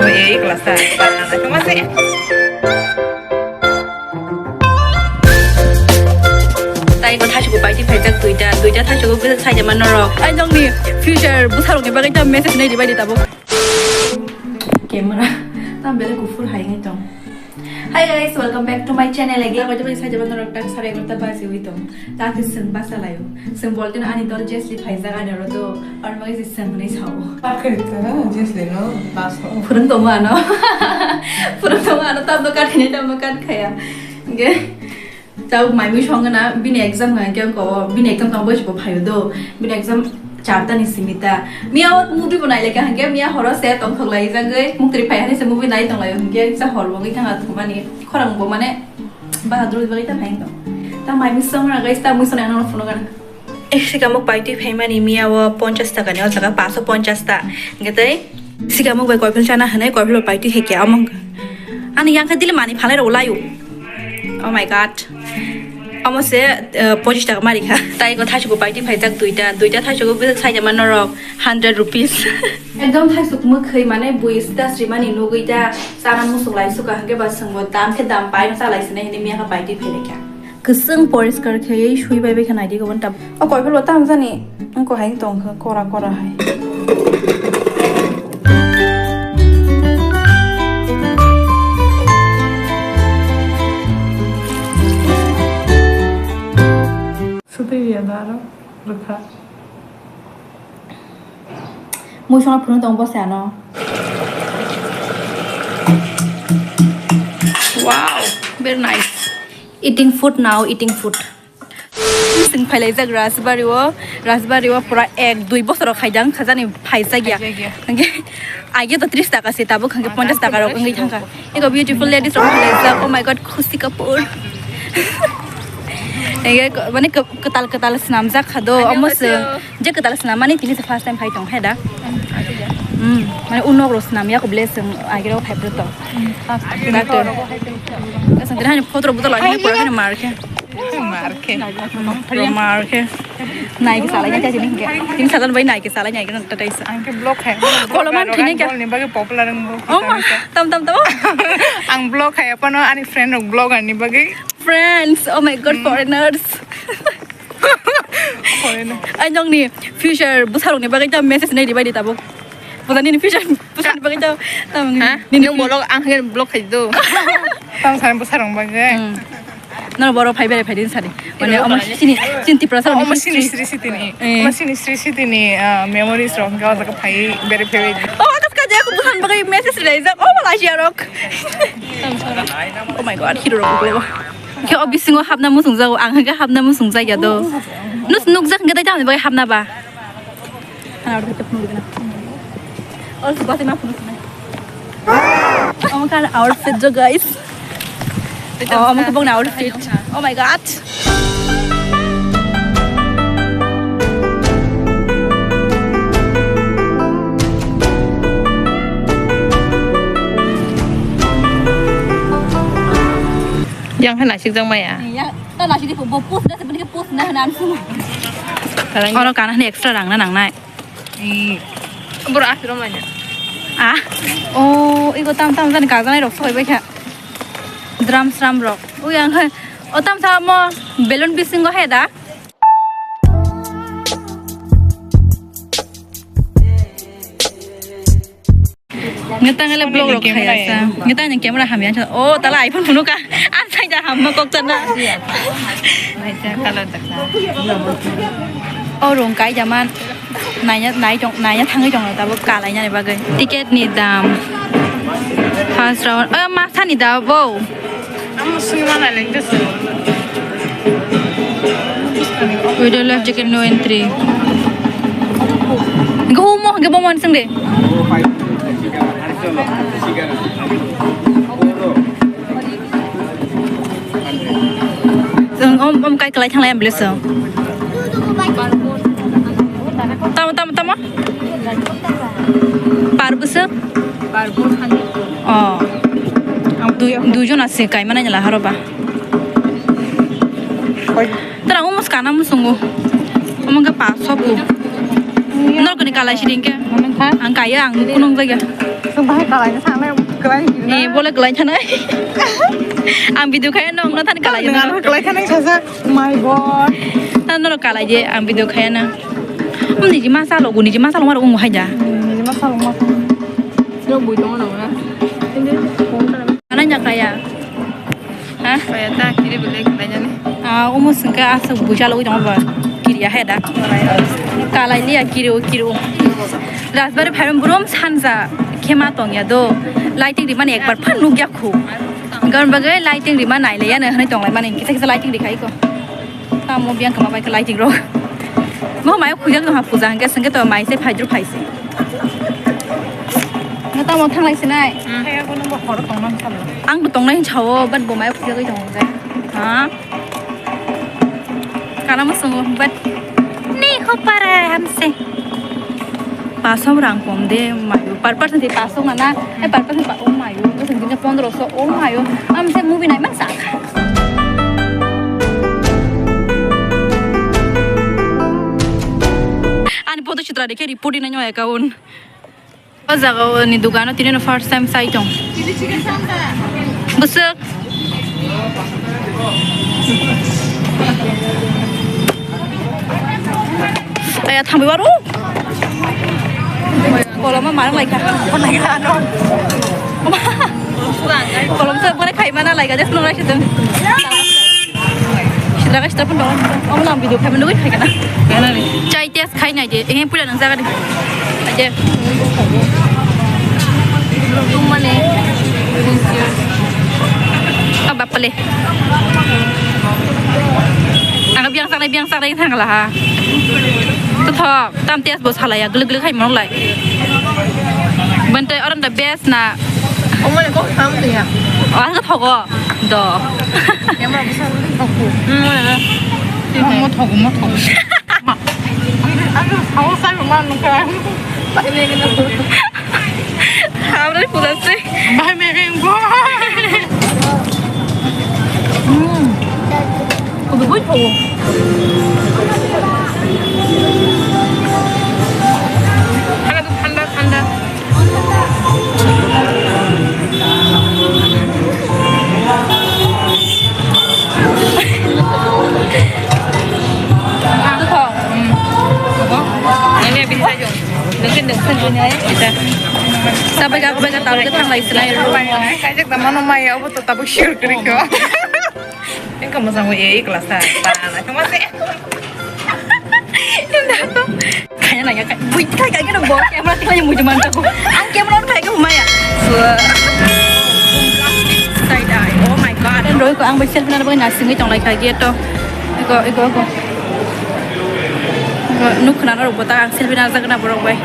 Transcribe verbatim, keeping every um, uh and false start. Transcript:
Ei, kelas ta, kelas ta, kelas ta. Tai ko thaichuk bai ti phaijak duita, duita thaichuk o bisa saija man norok. Ai nongni future bwsarokni bagwi ta message nai di bai di tabuk. Camera, tam bele kufur hai ngai tong. Hi guys, welcome back to my channel again. Koi jabani saija man norok ta sare egarota baji wi tong. Ta khe chwng basa laio. Chwng bolteno ani dol Jesli phaijak ani oro do. Aro bagwi se chwng hwnwi sao. Pakhe ta Jesli no bas o. Phwrwng tongo ano. Phwrwng tongo ano, tamno kat khainai, tamno kat khaya. Hwnkhe ta mai mui songna bini exam hwnkhe ko bini exam tong boibo phaio do. Bini exam charta ni simi ta. Miya o movie bo nailai kha hwnkhe miya horo se tongthok lai jagwi muktri phai hwnwi se movie nai tong lai hwnkhe sa hor bo wngwi thang thumani khorang bo mane bahadrwi bagwi ta phai tong. Ta mai mui songna guys, ta mui songna ano phunukna. Eh, sikamuk bai twi phaimani miya o ponchas taka ni, o jaga paso ponchas ta. Hwnkhe tei sikamuk bai koiphil chana hwnwi koiphil bai twi hekya omo. Ani yang khe dili mani phalai rok laio. Oh my God. Omo se, eh, pochis taka mari kha. Tai ko thaichuk bai twi phaijak duita, duita thaichuk o bisa saija man norok hundred rupees. Ekdom thaichuk mwkhwi mane bui sita srimani nugwi ta chana musuk lai suka hwnkhe ba swngbo dam khe dam pai no chalai sinai hwnwi miya kha bai twi phai lai kha. Kwchwng poriskar khaiwi sui bai bai kha naidi gubun tam. O koiphilbo tam jani wngkha hai tong kha kora kora hai. Sutwi ya da aro rwkha. Mui songna phunuk tong bose ano. Wow, very nice. Eating food now, eating food. Sing phailai jak Rajbari o, Rajbari o pura ek dui bosor khaidang khajani phaijak ya. Phaijak ya. Hwnkhe age to tris taka se tabuk hwnkhe ponchas taka rok wngwi thangkha. Eko beautiful ladies rok phailai jak. Oh my God, Khushi Kapoor. Ege ko-, mane ko-, kwtal kwtal swnamjak kha do. Omo se je kwtal swnam mani tini se first time phai tong khe da. Hmm, mane unok ro swnam ya ko ble seng agero phai to. Doctor. Kasang tira hani photo ro botol ani pura hani mar khe. Mar khe. Mar khe. Nai ke salai nya chini ke. Tin sajan bai nai ke salai nya ke ta taisa. Ang ke vlog khai. Koloman thine kya? Ni bagi popular ang vlog. Oh ma, tam tam tam. Ang vlog khai apa no ani friend rok vlog ani bagi. Friends, oh my God, foreigners. Foreigner. Ai nongni future bwsarokni bagwi ta message nai di bai di tabuk. Bwsani future bwsarokni bagwi ta tam. Ha? Nini vlog ang khe vlog khai do. Tam san bwsarok bagwi. Hmm. Nor boro phai bere phai din sari. Mane omo sini sini Tiprasa omo sini sri sitini. Eh. Omo sini sri sitini, ah, memories rok ga ga phai bere phai. Oh, tas ka je aku bwsan bagwi message rilai jak. Oh, Malaysia rok. Oh my God, hero rok. Khe o bisingo hapna muchung jago, ang hwnkhe hapna muchung jak ya do. Nus nukjak hwnkhe tei tamni bagwi hapna ba? Ano outfit phunuk gana. Also bati ma phunuk na. Omo kan outfit jo guys. Oh, omo khe bokni outfit. Oh my God. Yang hai naisik jak maya. Ya, ta naisik di bo post na, sebenarnya post na, na, na. Oro kana hini extra rang na nang nai. Boro aswk rw manya. Ah. Oh, iko tam tam jani kajanai rok soi bai kha. Drum sram rok. Ui ang hai. O tam sa mo balloon bisingo hai da. Ngeta ngele vlog rok khaya sa. Ngeta ni camera hamya sa. Oh, tala iPhone phone ka. An sai da hamma kok chana. Naisa kala daksa. Oh, rong kai jaman. Naiya, nai tong, naiya thangwi tong tabuk kalainani bagwi. Ticket ni dam. First round. Eh, masani da bo. Amo sini mana lengke sini. With a life jacket, no entry. Go mo, go mo, sing de. Chwng om, om kai kwlai thanglai ang bwlwi chwng. Tamo, tamo, tamo? Par bwswk? Oh. Ang dui, duijon ase kaimani nila haro ba. Tara omo skana musungo. Omo khe pa sobo. Norok ni Kalai sini ke. Ang kaya ang kunung jaga. Sumpah kalai sana kalai. Eh, boleh kalai sana. Ang video kaya nong, nonton kalai sana. Kalai sana sasa. My God. Tan noro kalai je ang video kaya na. Niji masa lo, niji masa lo maro ungu haja. Niji masa lo masa. Yo bui tongo na. Ana nya kaya. Ha? Kaya ta kiri bele kaya ne. Ah, umu sengke asa bui chalo tongo ba. Kiri ya heda. Kalai liya kiri o kiri o. Rajbari phairum burum sanja khema tongya do. Lighting rimani ekbar phan nukya khu. Gan bagai lighting rima nai le ya ne hanai tonglai mani kisa kisa lighting rikhai ko. Tamo biang kama bai ka lighting rok. Mo mai khujak no ha puja hangke sengke to mai se phaidru phaise. No tamo thanglai sinai. Ang bo tongnai hinchao, but bo mai khujagwi tongo hwnkhe. Ha? Kana mo songo, but ni ho para hamse. Pasom rang kom de mayo. Per person de pasom na na. Eh, per person pa, oh mayo. Bosong dine pondro so, oh mayo. Amse movie nai man sa. Ani photo chitra dekhe report ina nyo account. O jaga o ni dugano tini no first time sai tong. Busuk. Aya thambi waru. Koloma marang lai kha. Kolom to bore khai mana lai ga des no rai sedem. Sitra ka sitra pun dong. Omo nang video khai mana khai kana. Chai test khai nai de. Enge pura nang jaga de. Aje. Tumane. Abapale. Ang biang saknai biang saknai thangla ha. Tuthok. Tam test bo salaya, glik glik hai monok lai. Bante orang the best na. Omo le kok sam tu ya. Ah, ka thogo. Do. Yang mana besar tu thogo. Hmm, mana? Mo thogo, mo thogo. Ma. Aduh, aduh, saya mau makan. Ini kena. Hamre puja se. Bhai, mere ko. Hmm. Kudu bui thawo. Thanda, thanda, thanda. Thanda tho. Hmm. Ini bisa jom. Nungkin nungkin punya ya. Bisa. Sampai gak, sampai gak tahu kita nggak istilah. Kajak teman rumah ya, apa tetap share kiri kyo. Engkau mau sama ya, ikhlas ah. Tanah, cuma sih. Kaya nanya kaya, wih, kaya kaya nang bawa kamera tinggal yang mujaman aku. Ang kamera orang kaya kaya humaya. Side eye, oh my God. Dan Roy ko ang bai selfie nana bai nasing itu lai kaya gitu. Iko, iko, iko. Nuk nana rok bota ang selfie nana jaga na borok bai.